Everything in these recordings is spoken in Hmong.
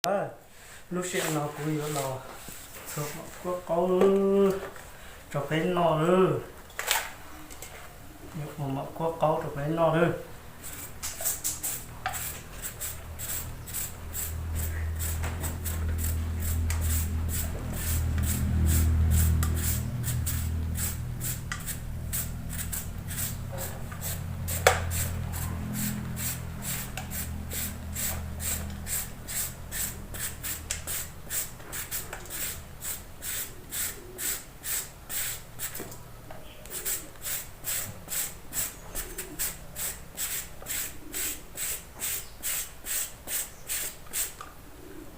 Lub sij hawm no kuv yuav los txhua mom kuab qaub rau peb noj lawm. Yuav ua mom kuab qaub rau peb noj lawm.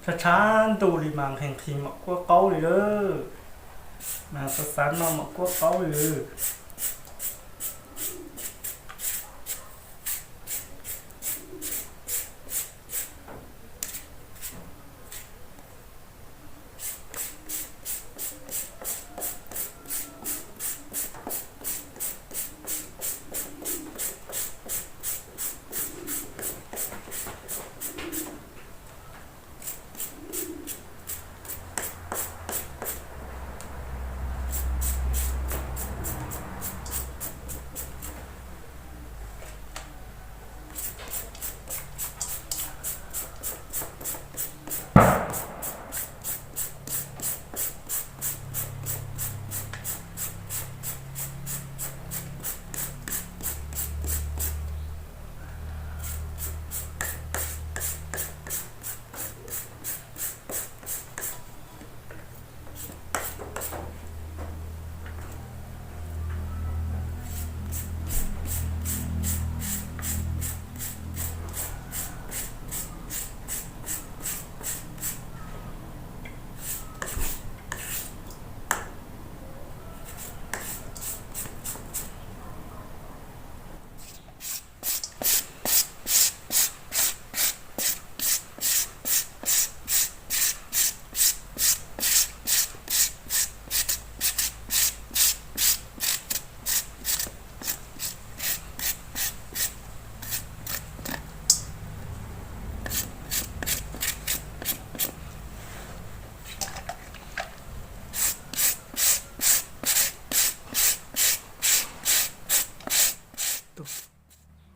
Tshav tshav ntuj li mas nqhis nqhis mom kuab qaub li lawm. Mas xav xav noj mom kuab qaub li lawm.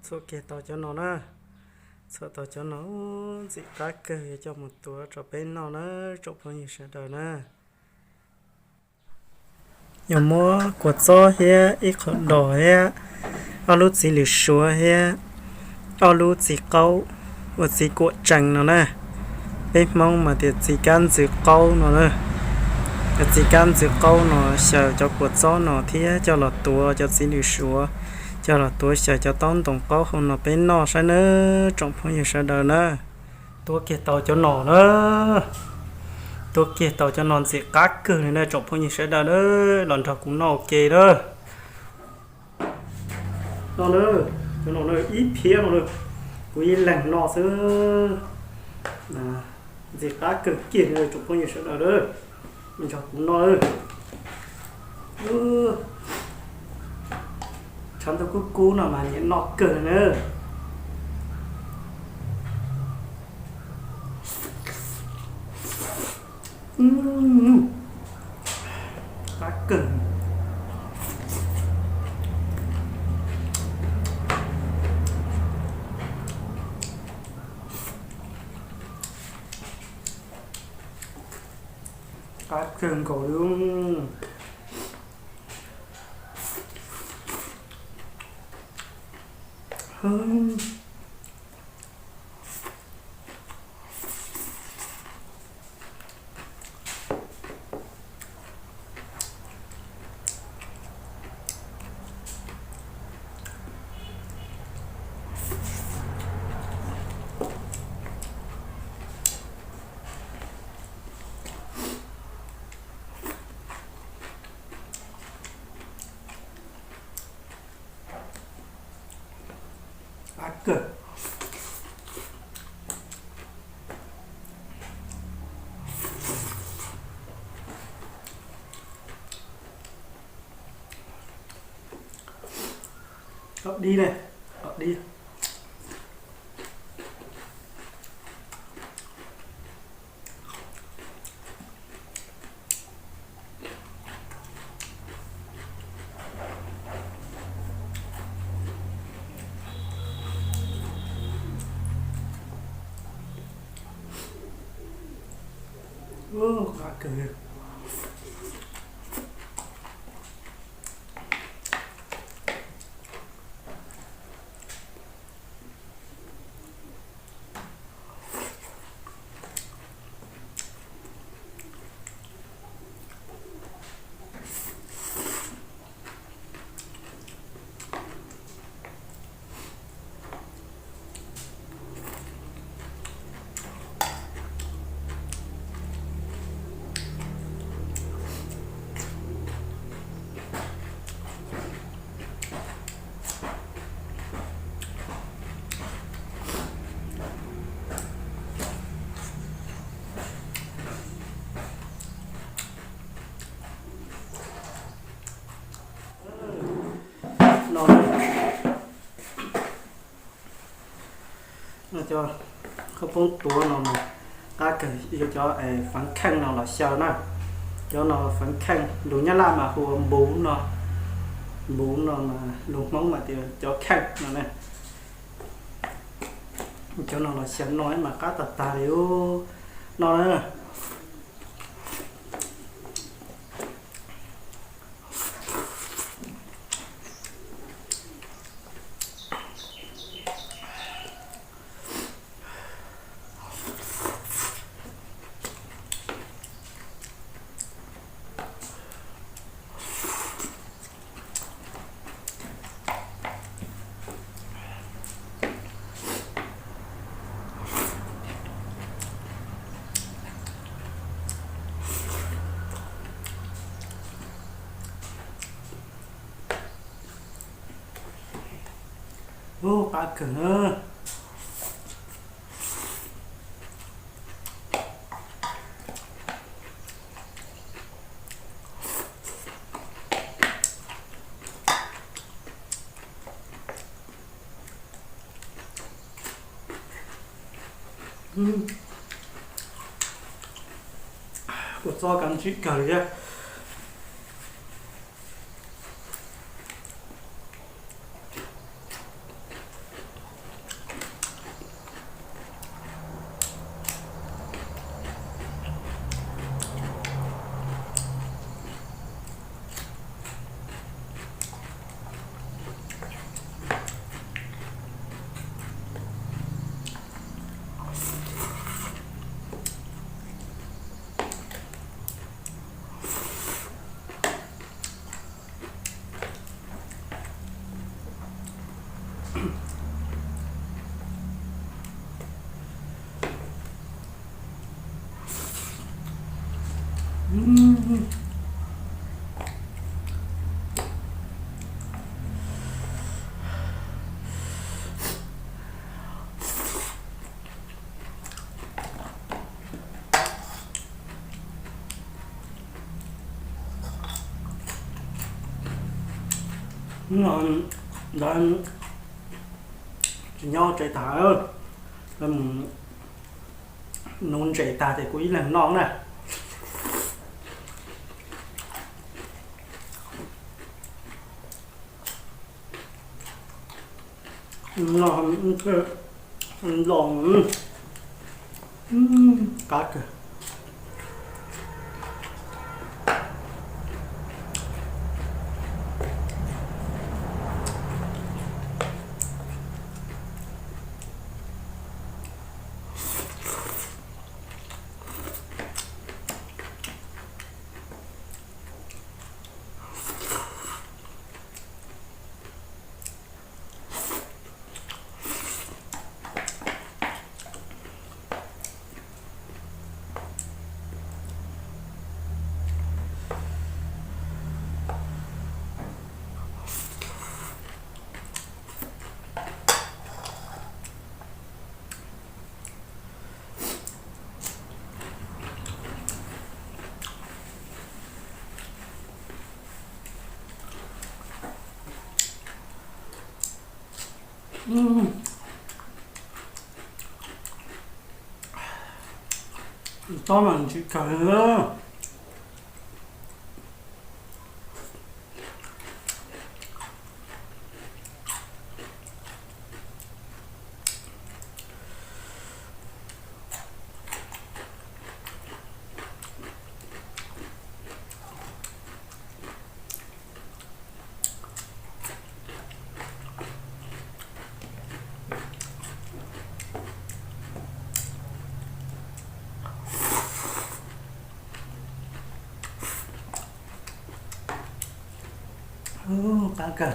Txhuam kiag tau cov no na, txhuam tau cov no ntxim qab kawg, yuav coj mus tuav rau peb noj na, tsoom phooj ywg sawv daws na. Yog muab kua txob thiab ib qho dos thiab ob lub txiv lws suav thiab ob lub txiv qaub ua txiv kuam tsees no na. Peb Hmoob mas tias txiv kab ntxwv qaub no na. Cov txiv kab ntxwv qaub no xyaw cov kua txob no thiab coj los tuav cov txiv lws suav, coj los tuav xyaw cov taub ntoos qaub hau no peb noj saib na, tsoom phooj ywg sawv daws na. Tuav kiag tau cov no na, tuav kiag tau cov no ntxim qab kawg li na, tsoom phooj ywg sawv daws na, los nrog kuv noj ua ke na. No na, cov no na, ib phiab no na, kuv ib leeg noj xwb. Ntxim qab kawg kiag li na, tsoom phooj ywg sawv daws na, nrog kuv noj. Tshav ntuj kub kub no mas nyiam noj kawg na. Qab kawg. Qab kawg nkaus li. Qab kawg. Kom dib ne, kom dib. Qab kawg. No, no cov khaub poob tuav no mas qab kawg, yog cov feev kheej no los xyaw na. Cov no feev kheej, lus Nyab Laj mas hu ua npuv no, npuv no mas lus Hmoob mas tias cov kheej no ne. Cov no los xyaw no mas qab tag tag li no. Ub, qab kawg na. Kua txob kav ntsib kawg thiab. Ntawd tsis nyob tsev tas, mus nuv ntses tag ces kuv ib leeg noj na. Noj los qab kawg. Tob mas ntsim kawg li. Ub, qab kawg.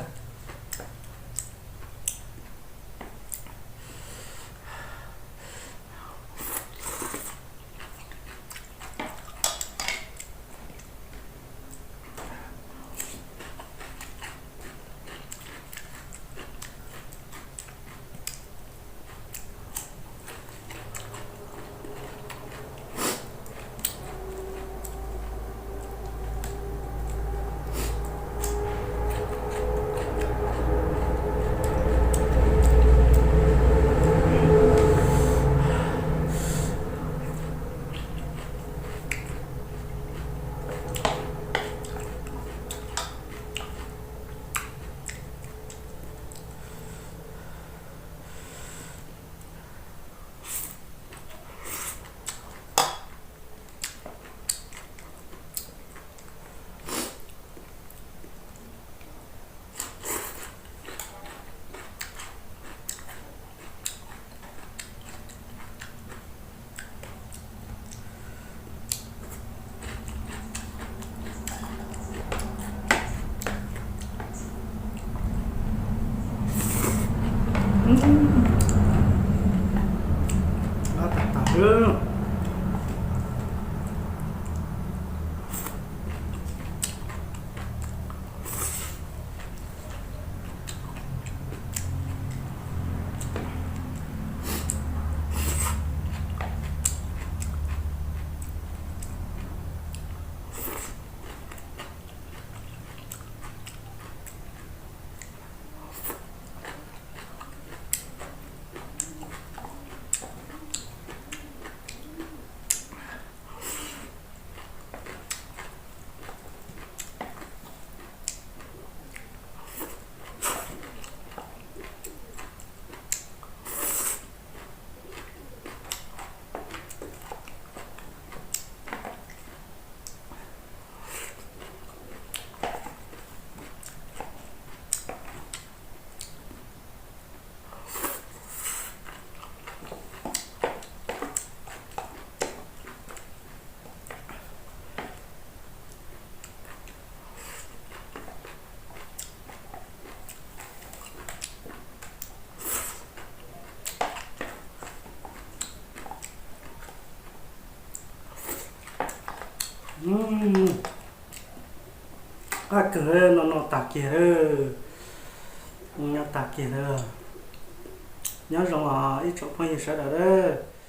Qab kawg, no no tag kiag lawm. Nyob tag kiag lawm. Nyob zoo os ib tsoom phooj ywg sawv daws lawm.